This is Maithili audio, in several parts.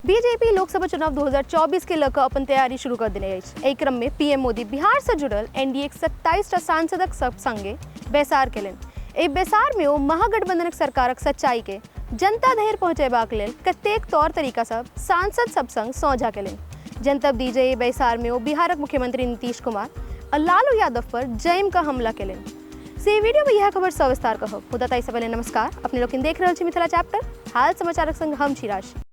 बीजेपी लोकसभा चुनाव 2024 के लऽ कऽ अपन तैयारी शुरू कऽ देने अछि। एहि क्रम में पीएम मोदी बिहार से जुड़ल एनडीए के 27 टा सांसदक सब संगे बैसार केलनि। एहि बैसार में ओ महागठबंधनक सरकारक सच्चाई के जनता धरि पहुंचेबाक लेल कतेक तौर तरीका सब सांसद सब संग साझा केलनि। जनतब दी जे एहि बैसार में ओ बिहारक मुख्यमंत्री नीतीश कुमार आ लालू यादव पर जमि कऽ हमला केलनि। से वीडियो में यह खबर सविस्तार कहब, मुदा ताहिसँ पहिले नमस्कार। अपने लोकनि देख रहल छी मिथिला चैप्टर हाल समाचारक संग हम छी राशि।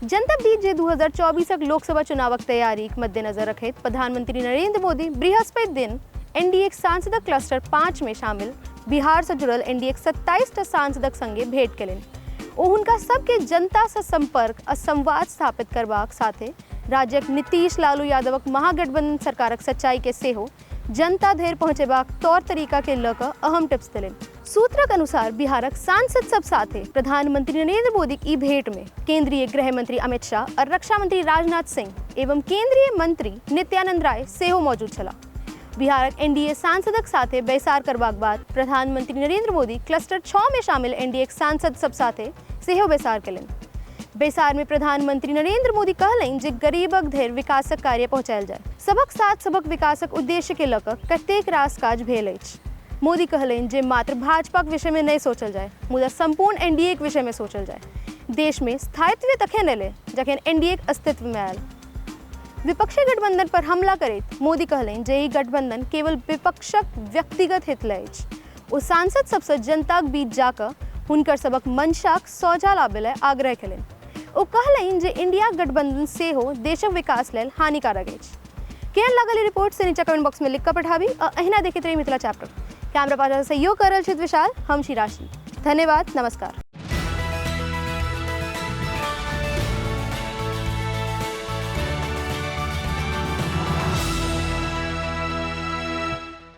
जनतब दी जे 2024 लोकसभा चुनावक तैयारीक मद्देनजर रखैत प्रधानमंत्री नरेंद्र मोदी बृहस्पति दिन एनडीए सांसदक क्लस्टर 5 में शामिल बिहार से जुड़ल एनडीए 27 टा सांसदक संगे भेंट केलनि। ओ हुनका सबके जनता से संपर्क आ संवाद स्थापित करबाक साथे राज्यक नीतीश लालू यादवक महागठबंधन सरकारक सच्चाई के सेहो जनता धरि पहुंचेबाक तौर तरीका के लऽ कऽ अहम टिप्स देलनि। सूत्रक अनुसार बिहारक सांसद सब साथे प्रधानमंत्री नरेंद्र मोदीक ई भेंट में केंद्रीय गृह मंत्री अमित शाह और रक्षा मंत्री राजनाथ सिंह एवं केंद्रीय मंत्री नित्यानंद राय सेहो मौजूद छलाह। बिहारक एनडीए सांसदक साथे बैसार करबाक बाद प्रधानमंत्री नरेंद्र मोदी क्लस्टर 6 में शामिल एनडीए सांसद सब साथे सेहो बैसार केलनि। बैसार में प्रधानमंत्री नरेंद्र मोदी कहलनि जे गरीबक धरि विकासक कार्य पहुंचायल जाय। सबक साथ सबक विकासक उद्देश्य के लऽ कऽ कतेक रास काज भेल अछि। मोदी कहलनि जे मात्र भाजपाक विषय में नहि सोचल जाय, मुदा संपूर्ण एनडीए के विषय में सोचल जाय। देश में स्थायित्व तखन एलै जखन एनडीए के अस्तित्व में आयल। विपक्षी गठबंधन पर हमला करैत मोदी कहलनि जे ई गठबंधन केवल विपक्षक व्यक्तिगत हित लए अछि। ओ सांसद सबसँ जनताक बीच जाकऽ हुनकर सबक मंशाक सोझा लाबय लए आग्रह केलनि। ओ कहलनि जे इंडिया गठबंधन सेहो देशक विकास लेल हानिकारक अछि। केहन लागल ई रिपोर्ट से नीचा कमेंट बॉक्स में लिख कऽ पठाबी आ अहिना देखैत रही मिथिला चैप्टर। कैमरा पाछाँ सहयोग कर रहल छथि विशाल, हम छी राशि। धन्यवाद, नमस्कार।